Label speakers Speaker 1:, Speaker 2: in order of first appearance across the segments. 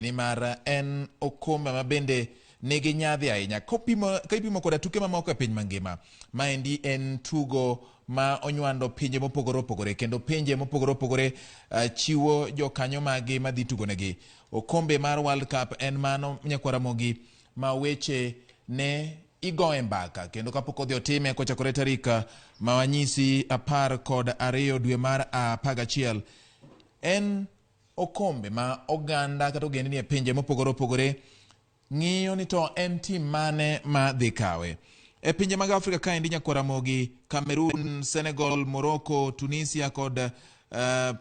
Speaker 1: Nimar en okombe ma bende nigi nyadhi ahinya kopimo ka ipimo koda tuke mamoko e piny mangima. Maendi en tugo ma onywando pinje mopogore opogore kendo pinje mopogore opogore chiwo jokanyo maggi madhi tugonegi. Okombe mar World Cup en mano nyakwaramogi ma weche ne igoye mbaka kendo kapok odhi otime kochakore tarik ma wanyisi 12 dwe mar 11 en okombe ma oganda kata ogendni e pinje mopogore opogore ng'iyo ni to en tim mane ma dhi kawe. E pinje mag Afrika kaendi nyakwaramogi Cameroon, Senegal, Morocco, Tunisia kod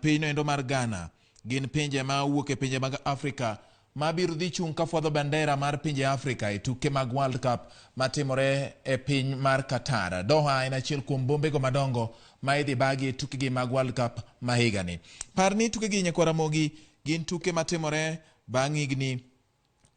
Speaker 1: pinyno endo mar Ghana gin pinje ma wuok e pinje mag Afrika ma biro dhi chung' ka fwadho bandera mar pinje Afrika e tuke mag World Cup matimore e piny mar Qatar. Doha en achiel kuom bombego madongo ma idhi bagi e tukegi mag World Cup ma higani. Par ni tukegi nyakwaramogi gin tuke matimore bang' higni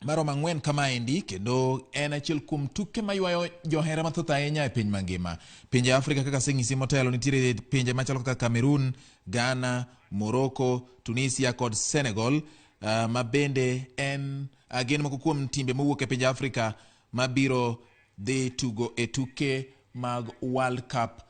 Speaker 1: maromo 4 kamaendi kendo en achiel kuom tuke maywayo johera mathoth ahinya e piny mangima. Pinje Afrika kaka aseng'isi motelo nitiere pinje machalo kaka Cameroon, Ghana, Morocco, Tunisia kod Senegal ma bende en gin moko kuom timbe mowuok e pinje Afrika mabiro dhi tugo e tuke mag World Cup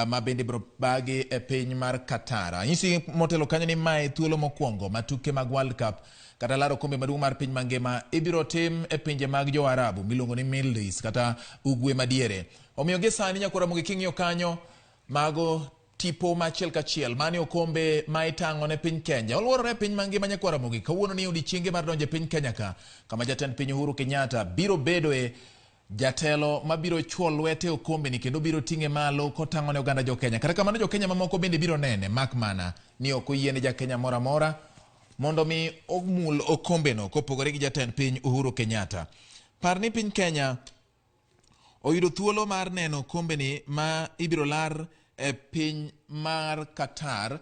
Speaker 1: ma bende biro bagi e piny mar Qatar. Anyisi motelo kanyo ni mae thuolo mokwongo ma tuke mag World Cup kata laro okombe maduong' mar piny mangima ibiro tim e pinje mag jo-Arabu miluongo ni Middle East kata ugwe madiere. Omiyo gi sani nyakwaramogi king'iyo kanyo mago tipo ma achiel kachiel mane okombe ma itang'o ne piny Kenya. Oluorore e piny mangima nyakwaramogi. Kawuono ni odiechienge mar donjo e piny Kenya ka kama jatend piny Uhuru Kenyatta biro bedoe jatelo mabiro chuo lwete okombe ni kendo biro ting'e malo kotang'o ne oganda jo Kenya. Kata kamano jo Kenya mamoko bende biro nene mak mana ni ok oyiene ja Kenya moro amora mondo mi omul okombeno kopogore gi jatend piny Uhuru Kenyatta. Par ni piny Kenya oyudo thuolo mar neno okombeni ma ibiro lar e piny mar Qatar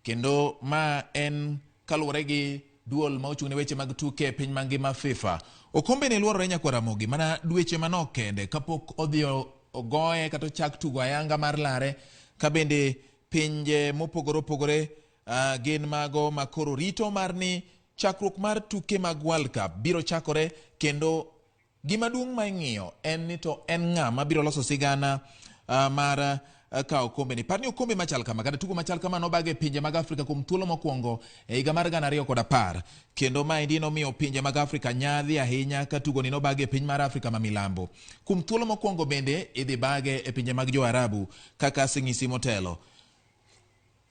Speaker 1: kendo ma en kaluwore gi duol ma ochung' ne weche mag tuke e piny mangima FIFA. Okombeni luorore nyakwaramogi mana dweche manok kende kapok odhi ogoye kata ochak tugo ayanga mar lare ka bende pinje mopogore opogore gin mago ma koro rito mar ni chakruok mar tuke mag World Cup biro chakore kendo gima duong' ma ing'iyo en ni to en ng'a mabiro loso sigana mar kawo okombeni. Par ni okombe machal kama kata tugo machal kama nobag e pinje mag Afrika kuom thuolo mokwongo e higa mar 2010 kendo maendi nomiyo pinje mag Afrika nyadhi ahinya ka tugoni nobag e piny mar Afrika ma milambo. Kuom thuolo mokwongo bende idhi bage e pinje mag jo-Arabu kaka aseng'isi motelo.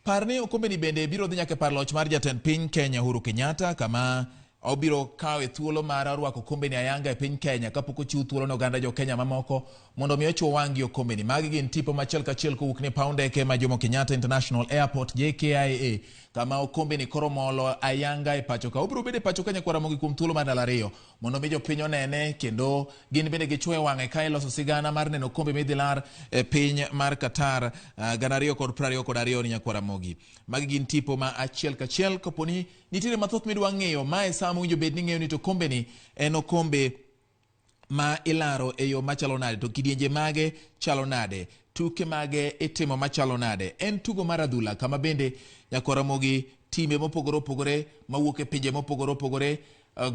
Speaker 1: Par ni okombeni bende biro dhi nyaka e par loch mar jatend piny Kenya Uhuru Kenyatta kama obiro kawe thuolo mar rwako okombeni ayanga e piny Kenya kapok ochiw thuolo ne oganda jo Kenya mamoko mondo mi ochuo wang'gi okombeni. Magi gin tipo machiel kachiel kowuok ne paw ndeke ma Jomo Kenyatta International Airport JKIA kama okombeni koro molo ayanga e pacho ka. Obiro bedo e pacho ka nyakwaramogi kuom thuolo mar ndalo 2 mondo mi jopiny onene kendo gin bende gichwoye wang'e ka iloso sigana mar neno okombe midhi lar e piny mar Qatar 2022 ni nyakwaramogi. Magi gin tipo ma achiel kachiel kaponi nitiere mathoth midwa ng'eyo mae saa mowinjo bed ni ng'eyo ni to okombeni en okombe ma ilaro e yo machalo nade to kidienje mage chalo nade, tuke mage itimo machalo nade. En tugo mar adhula kama bende nyakwaramogi timbe mopogore opogore mawuok e pinje mopogore opogore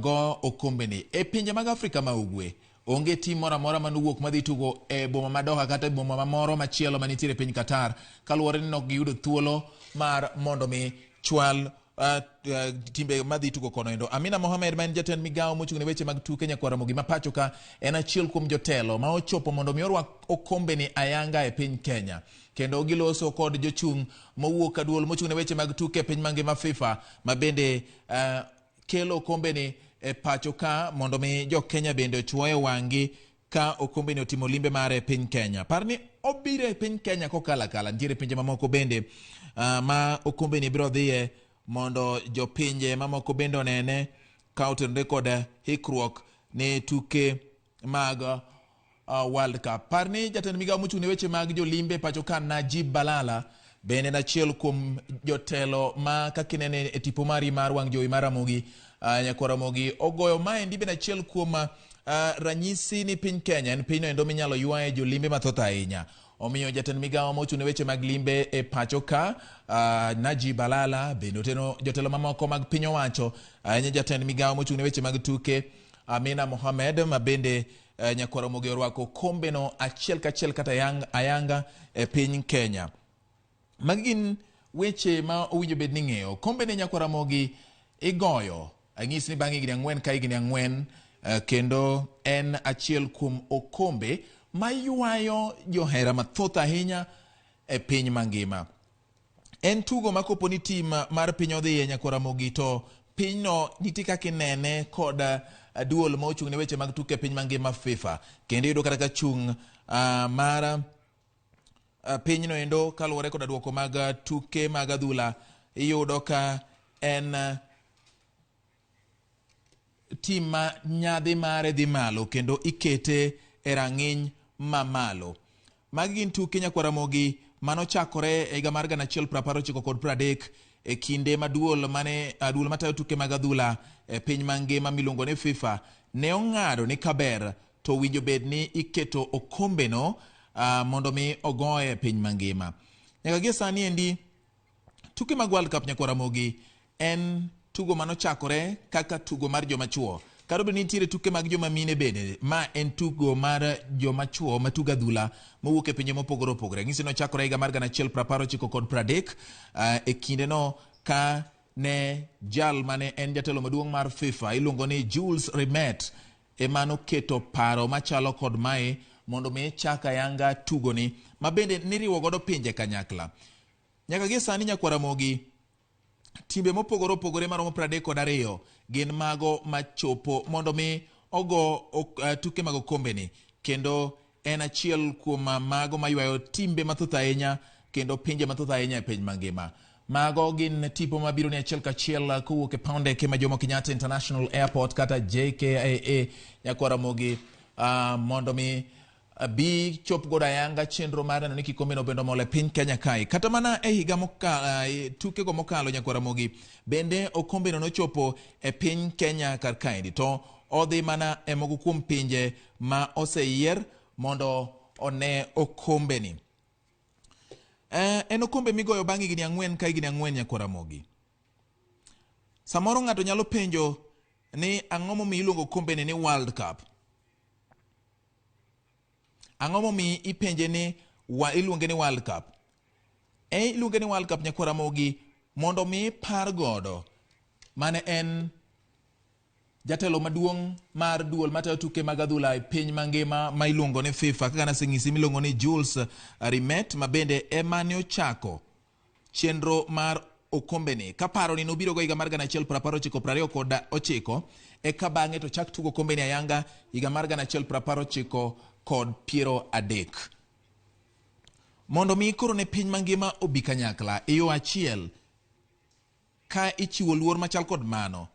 Speaker 1: go okombeni. E pinje mag Afrika ma ugwe onge tim moro amora manowuok madhi tugo e boma ma Doha kata e boma mamoro machielo manitiere e piny Qatar kaluwore ni nok giyudo thuolo mar mondo mi chwal timbe madhi tugo kono endo. Amina Mohamed ma en jatend migawo mochung' ne weche mag tuke nyakwaramogi ma pacho ka en achiel kuom jotelo ma ochopo mondo mi orwak okombeni ayanga e piny Kenya. Kendo giloso kod jochung' mowuok ka duol mochung' ne weche mag tuke e piny mangima FIFA ma bende kelo okombeni e pacho ka mondo mi jo Kenya bende ochuoye wang'gi ka okombeni otimo limbe mare e piny Kenya. Par ni obiro e piny Kenya kokalo akala, nitiere pinje mamoko bende ma okombeni biro dhiye mondo jopinje mamoko bende onene ka otenore kod hikruok ne tuke mag World Cup. Par ni jatend migawo mochung' ne weche mag jolimbe pacho ka Najib Balala bende en achiel kuom jotelo ma kaka inene e tipo mari mar wang' jowi mar Ramogi nyakwar Ramogi ogoyo maendi bende achiel kuom ranyisi ni piny Kenya en pinyno endo minyalo ywaye jolimbe mathoth ahinya. Omiyo jatend migawo mochung' ne weche mag limbe e pacho ka, Najib Balala, bende oteno jotelo mamoko mag piny owacho, ahinya jatend migawo mochung' ne weche mag tuke Amina Mohamed, ma bende nyakwar Ramogi orwako okombeno achiel kachiel kata ayanga e piny Kenya. Magi gin weche ma owinjo bed ni ng'eyo. Okombe ne nyakwar Ramogi igoyo, anyis ni bang' higni 4 ka higni 4, kendo en achiel kuom okombe maywayo johera mathoth ahinya e piny mangima. En tugo ma kopo ni tim mar piny odhiye nyakwar Ramogi to pinyno nitie kaka inene kod duol ma ochung' ne weche mag tuke e piny mangima FIFA. Kendo iyudo kata ka chung' mar pinyno endo kaluwore koda duoko mag tuke mag adhula, iyudo ka en tim ma nyadhi mare dhi malo kendo ikete e rang'iny mamalo. Magi gin tuke nyakwar Ramogi manochakore e higa mar 1930 e kinde ma duol mane duol matayo tuke mag adhula e piny mangima miluongo ni FIFA ne ong'ado ni kaber to winjo bed ni iketo okombeno mondo mi ogoye e piny mangima. Nyaka gie sani endi tuke mag World Cup nyakwar Ramogi en tugo manochakore kaka tugo mar joma chuo. Kata obedo ni nitiere tuke mag joma mine bende, ma en tugo mar joma chuo matugo adhula mowuok e pinje mopogore opogore. Ng'isi nochakore higa mar 1930 e kindeno ka ne jal mane en jatelo maduong' mar FIFA iluongo ni Jules Rimet ema noketo paro machalo kod mae mondo mi chak ayanga tugoni ma bende niriwo godo pinje kanyakla. Nyaka gie sani nyakwar Ramogi, timbe mopogore opogore maromo 32 gin mago machopo mondo mi ogo tuke mag okombeni, kendo en achiel kuom mago maywayo timbe mathoth ahinya kendo pinje mathoth ahinya e piny mangima. Mago gin tipo mabiro ni achiel kachiel kowuok e paw ndeke ma Jomo Kenyatta International Airport kata JKIA nyakwar Ramogi, mondo mi bi chop godo ayanga chenro mar neno ni kikombeno bende omol e piny Kenya kae. Kata mana e higa tukego mokalo nyakwar Ramogi, bende okombeno nochopo e piny Kenya kar kaendi, to odhi mana e moko kuom pinje ma oseyier mondo one okombeni. En okombe migoyo bang' higni 4 ka higni 4 nyakwar Ramogi. Samoro ng'ato nyalo penjo ni ang'o momiyo iluongo okombeni ni World Cup? Ang'o momiyo ipenje ni iluonge ni World Cup? Iluonge ni World Cup nyakwar Ramogi mondo mi par godo mane en jatelo maduong' mar duol matayo tuke mag adhula e piny mangima ma iluongo ni FIFA, kaka naseng'isi miluongo ni Jules Rimet, ma bende ema ne ochako chenro mar okombeni. Kaparo ni nobiro go higa mar 1929, eka bang'e to chak tugo okombeni ayanga higa mar 1930. Mondo mi koro ne piny mangima obi kanyakla e yo achiel ka ichiwo luor machal kod mano,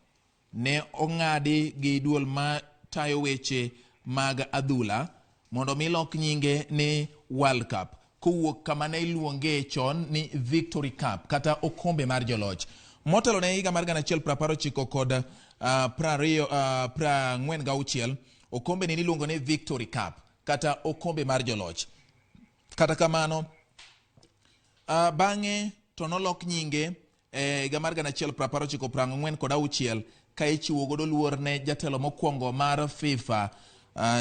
Speaker 1: ne ong'adi gi duol matayo weche mag adhula mondo mi lok nyinge ni World Cup kowuok kama ne iluonge chon ni Victory Cup kata okombe mar joloch. Motelo ne higa mar 1946, okombe ni niluongo ni Victory Cup kata okombe mar joloch. Kata kamano, bang'e to nolok nyinge higa mar 1946 ka ichiwo godo luor ne jatelo mokwongo mar FIFA,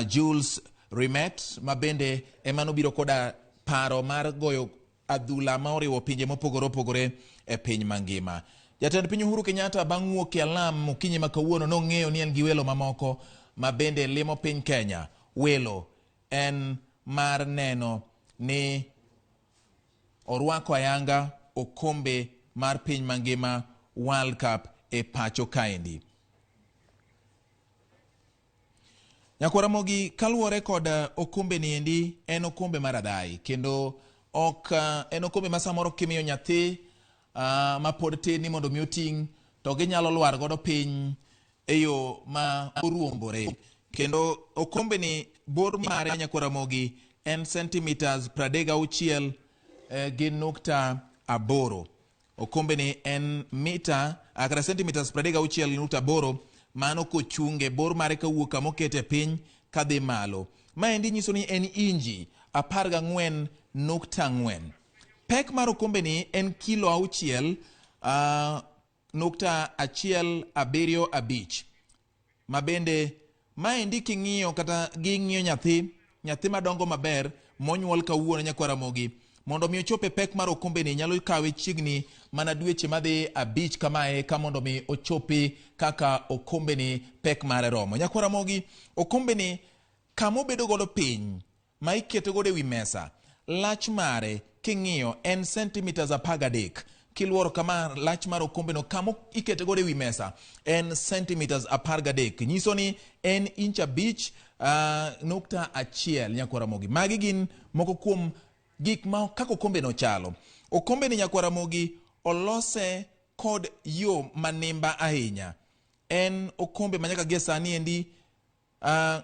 Speaker 1: Jules Rimet, ma bende ema nobiro koda paro mar goyo adhula ma oriwo pinje mopogore opogore e piny mangima. Jatend piny Uhuru Kenyatta bang' wuok e alam okinyi ma kawuono nong'eyo ni en gi welo mamoko ma bende limo piny Kenya. Welo en mar neno ni orwako ayanga okombe mar piny mangima World Cup e pacho kaendi. Nyakwar Ramogi, kaluwore kod okombe ni endi, en okombe mar adhai kendo ok en okombe ma samoro kimiyo nyathi ma pod tin ni mondo mi oting' to ginyalo lwar godo piny e yo ma oruombore. Kendo okombe ni bor mare nyakwar Ramogi en centimeters 36 gi nukta 8. Okombe ni en mita kata centimeters 36.8, mano kochunge bor mare kawuok kama okete piny kadhi malo. Maendi nyiso ni en inji 14.4. Pek mar okombeni en kilo 6 nukta 1 7 5. Mabende maendi king'iyo kata ging'iyo nyathi madongo maber monyuol kawuono nyakwar Ramogi, mondo mi ochop e pek mar okombeni nyalo kawe chiegni mana dweche madhi 5 kamae ka mondo mi ochopi kaka okombeni pek mare romo. Nyakwar Ramogi, okombeni kama obedo godo piny ma iketo godo ewi mesa, lach mare king'iyo en centimeters 13. Kiluoro kama lach mar okombeno kama ikete godo ewi mesa en centimeters 13. Nyiso ni en inch 5.1 nyakwar Ramogi. Magi gin moko kuom gik ma kaka okombeno chalo. Okombeni nyakwar Ramogi olose kod yo manimba ahinya. En okombe ma nyaka gie sani endi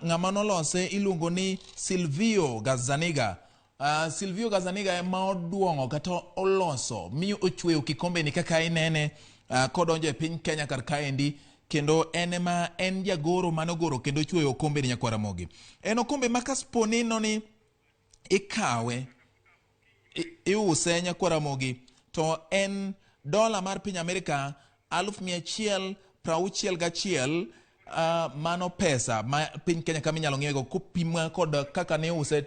Speaker 1: ng'ama nolose iluongo ni Silvio Gazzaniga. Silvio Gazzaniga ema oduong'o kata oloso mi ochweyo kikombeni kaka inene kodonjo e piny Kenya kar kaendi, kendo en ema en jagoro manogoro kendo ochweyo okombeni nyakwar Ramogi. En okombe ma kapo ni ni ikawe iuse nyakwar Ramogi to en dola mar piny Amerika 161,000. Mano pesa ma piny Kenya kama inyalo ng'iewe go kopimwa kod kaka ne use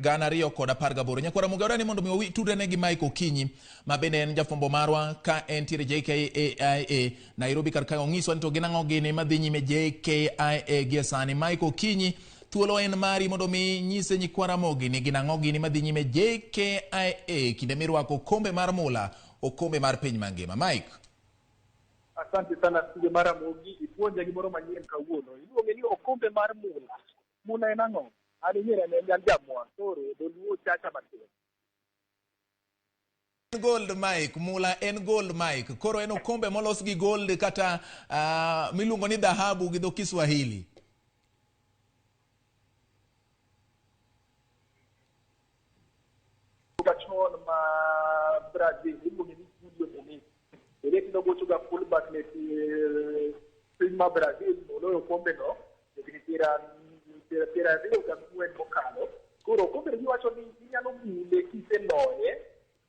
Speaker 1: 2018. Nyakwar Ramogi, adwaro ni mondo mi tudre ne gi Mike Okinyi ma bende en jafwambo marwa ka entiere JKIA Nairobi kar kae, onyiswa ni to gin ang'o gini madhi nyime JKIA gie sani. Mike Okinyi, thuolo en mari mondo mi nyise nyikwa Ramogi ni gin ang'o gini madhi nyime JKIA kinde mirwako okombe mar mula, okombe mar piny mangima. Mike.
Speaker 2: Asante sana studio mar Ramogi, ipuonja gimoro manyien kawuono. Iluonge ni okombe mar mula. Mula en ang'o? An ing'eyo ni an jamwa, koro dholuo chacha matin.
Speaker 1: Gold Mike, mula en gold Mike. Koro en okombe molos gi gold kata miluongo ni dhahabu gi dho Kiswahili.
Speaker 2: Chon ma Brazil iluonge ni Julio Diniz. Bende nogocho ga fullback ne piny ma Brazil noloyo okombe no higni 24 mokalo. Koro okombe giwacho ni inyalo mule kiseloye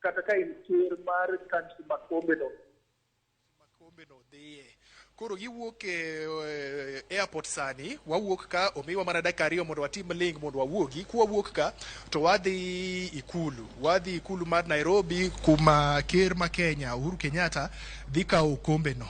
Speaker 2: kata ka in ker mar country ma kombe no.
Speaker 3: Kombe no dhiye. Koro giwuok e airport sani, wawuok ka, omiwa mana dakika 2 mondo watim link mondo wawuogi. Kwawuok ka to wadhi ikulu, wadhi ikulu mar Nairobi kuma ker ma Kenya Uhuru Kenyatta dhi kawo okombe no.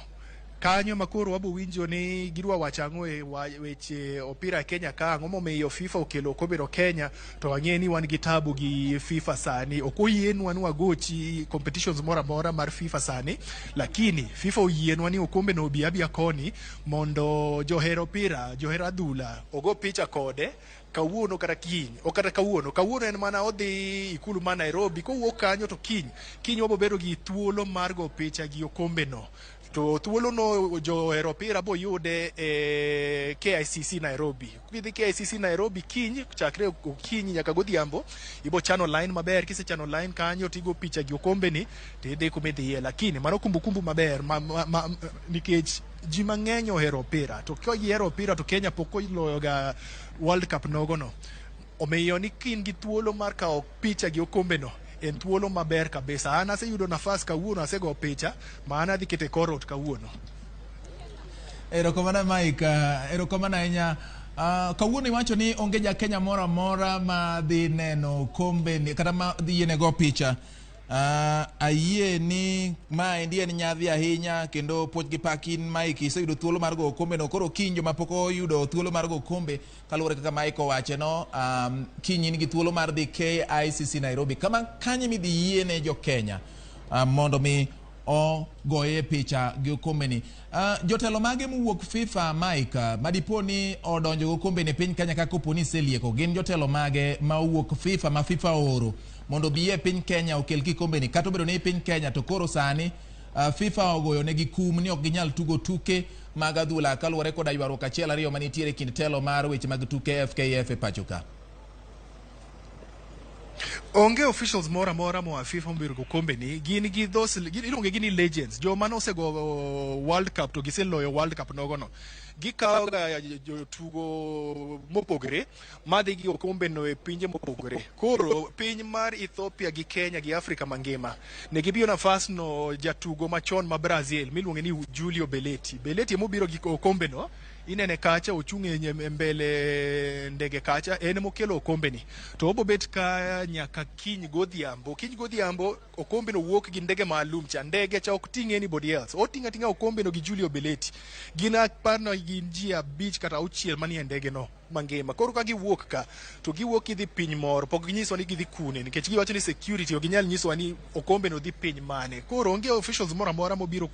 Speaker 3: Kanyo ma koro wabo winjo ni gidwa wacho ang'o e weche opira e Kenya ka, ang'o momiyo FIFA okelo okombe no Kenya, to wang'e ni wan gi tabu gi FIFA sani. Ok oyienwa ni wagochi competitions moro amora mar FIFA sani, lakini FIFA oyienwa ni okombe no obi abiya koni mondo johera opira, johera adhula ogo picha kode kawuono kata kiny, ok kata kawuono. Kawuono en mana odhi ikulu ma Nairobi, kowuok kanyo to kiny, kiny wabo bedo gi thuolo mar go picha gi okombe no. To thuolo no johero opira bo yude e KICC Nairobi. Kidhi KICC Nairobi kiny, chakre okinyi nyaka godhiambo, ibo chano line maber. Kisechano line kanyo tigo picha gi okombe ni tidhi kuma idhiye. Lakini mano kumbukumbu maber nikech ji mang'eny ohero opira, to ka gihero opira to Kenya pok oloyo ga World Cup nogo no. Omiyo ni kin gi thuolo mar kawo picha gi okombe no, en thuolo maber kabisa. An aseyudo nafas kawuono, asego picha ma an adhi keto e kor ot kawuono.
Speaker 1: Erokamano Mike, erokamano ahinya. Kawuono iwacho ni onge ja Kenya moro amora ma dhi neno okombe ni kata ma dhi yiene go picha. Ayie ni maendi en nyadhi ahinya kendo puoch gi pak in Mike iseyudo thuolo mar go okombe no. Koro kiny joma pok oyudo thuolo mar go okombe kaluwore kaka Mike owache no, kiny in gi thuolo mar dhi KICC Nairobi kama kanyo midhi yiene jo Kenya mondo mi ogoye picha gi okombe ni. Jotelo mage mowuok FIFA Mike, madipo ni odonjo gi okombe ni piny Kenya kaka opo ni iselieko, gin jotelo mage ma owuok FIFA ma FIFA ooro mondo obi e piny Kenya okel kikombe ni? Kata obedo ni piny Kenya to koro sani FIFA ogoyo negi kum ni ok ginyal tugo tuke mag adhula kaluwore koda ywaruok achiel ariyo manitiere kind telo mar weche mag tuke FKF e pacho ka.
Speaker 3: Onge officials moro amora moa FIFA mobiro go kombe ni, gin gi those iluongo gi ni legends, joma nosego World Cup to giseloyo World Cup nogo no. Gikawo ga jotugo mopogore madhi gi okombe no e pinje mopogore. Koro piny mar Ethiopia gi Kenya gi Afrika mangima ne gimiyo nafas no jatugo machon ma Brazil miluonge ni Julio Belletti. Belletti emobiro gi okombe no, inene kacha ochung' e mbele ndege kacha, en emokelo okombe ni. To obobet ka nyaka kiny godhiambo. Kiny godhiambo okombe no wuok gi ndege maalum cha. Ndege cha ok ting' anybody else. Oting'o ating'a okombe no gi Julio Belletti. Gin aparo gin ji 5 kata 6 manie ndege no mangima. Koro ka giwuok ka to giwuok gidhi piny moro, pok ginyisowa ni gidhi kune nikech giwacho ni security ok ginyal nyisowa ni okombe no dhi piny mane. Koro onge officials moro amora mobiro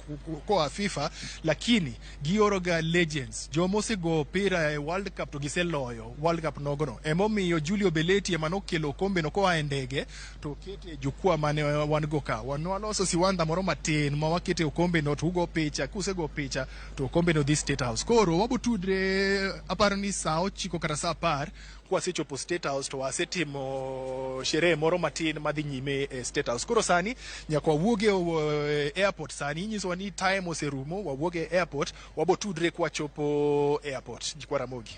Speaker 3: koa FIFA, lakini gioro ga legends, joma osego opira e World Cup to giseloyo World Cup nogono. Emomiyo Julio Belletti ema nokelo okombe no koa e ndege to okete e jukwaa mane wan go ka. Wan waloso siwandha moro matin ma wakete okombe no to ugo picha, kusego picha to okombe no dhi State House. Koro wabotudre aparo ni saa 9 kata saa 10 kwasechopo State House to wasetimo sherehe moro matin madhi nyime e State House. Koro sani nyaka wawuog e airport sani, inyisowa ni time oserumo, wawuog e airport, wabotudre kwachopo airport. Jikwa Ramogi.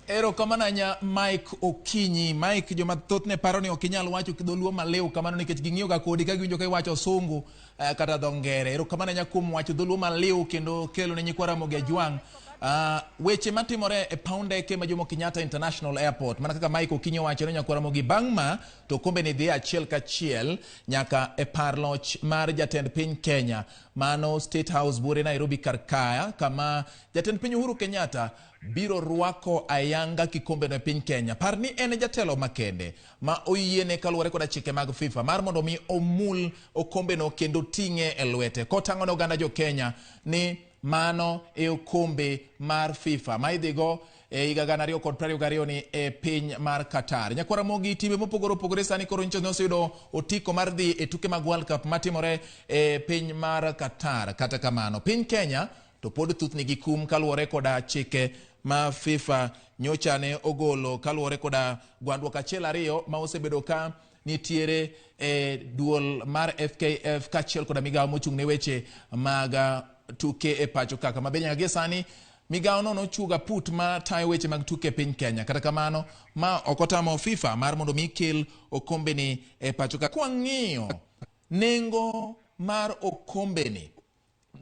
Speaker 1: Erokamano ahinya Mike Okinyi. Mike, joma thoth ne paro ni ok inyal wacho dholuo maliw kamano nikech ging'iyo ga kodi ka giwinjo ka iwacho sungu kata dho ngere. Erokamano ahinya kuom wacho dholuo maliw kendo kelo ne nyikwa Ramogi Ajwang' weche matimore e paw ndeke ma Jomo Kenyatta International Airport. Mana kaka Mike Okinyi owacho ne nyakwa Ramogi, bang' ma to okombe ni dhi achiel kachiel nyaka e par loch mar jatend piny Kenya, mano State House buore Nairobi kar kaya, kama jatend piny Uhuru Kenyatta biro rwako ayanga kikombe no e piny Kenya. Par ni en jatelo makende ma oyiene kaluwore koda chike mag FIFA mar mondo mi omul okombe no kendo ting'e e lwete, kotang'o ne oganda jo Kenya ni mano e okombe mar FIFA ma idhigo e higa 2022 ni e piny mar Qatar. Nyakwar Ramogi, timbe mopogore opogore sani koro nyicho ni oseyudo otiko mar dhi e tuke mag World Cup matimore e piny mar Qatar. Kata kamano, piny Kenya to pod thothne gi kum kaluwore koda chike ma FIFA nyocha ne ogolo kaluwore koda gwandruok achiel ariyo ma osebedo ka nitiere e duol mar FKF kaachiel koda migawo mochung' ne weche mag tuke e pacho kaka ma be nyaka gie sani migawo no nochuogo aput ma tayo weche mag tuke e piny Kenya. Kata kamano, ma ok otamo FIFA mar mondo mi kel okombe ni e pacho ka. Kwang'iyo nengo mar okombe ni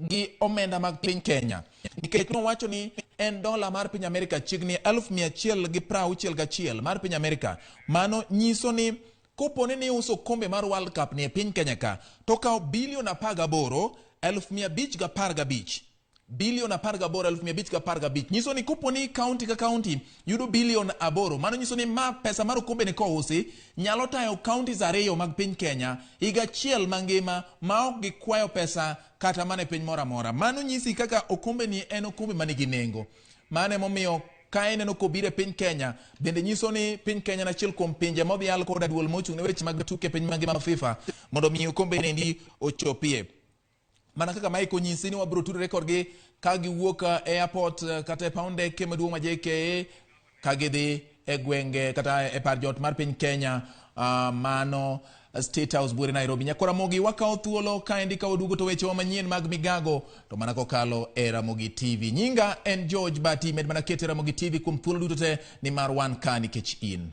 Speaker 1: gi omenda mag piny Kenya, nikech nowacho ni en dola mar piny Amerika chiegni 161,000 mar piny Amerika. Mano nyiso ni koponi ni uso okombe mar World Cup ni e piny Kenya ka, to okawo bilion 18,515. Bilion 18,515 nyiso ni koponi kaunti ka kaunti yudo bilion 8, mano nyiso ni ma pesa mar okombe ni kousi nyalo tayo counties 2 mag piny Kenya higa achiel mangima ma ok gikwayo pesa kata mana e piny moro amora. Mano nyisi kaka okombe ni en okombe manigi nengo. Mano emomiyo ka ineno kobiro e piny Kenya, bende nyiso ni piny Kenya en achiel kuom pinje modhial koda duol mochung' ne weche mag tuke e piny mangima FIFA mondo mi okombe niendi ochopie. Mana kaka Mike onyisi ni wabiro tudore kodgi ka giwuok e airport kata e paw ndeke maduong' ma JKIA ka gidhi e gwenge kata e par jot mar piny Kenya, mano State House buore Nairobi. Nyakwar Ramogi, wakawo thuolo kaendi ka waduogo to wechewa manyien mag migago to mana kokalo e Ramogi TV. Nyinga en George Bati, med mana kete Ramogi TV kuom thuolo duto te nimar wan ka nikech in.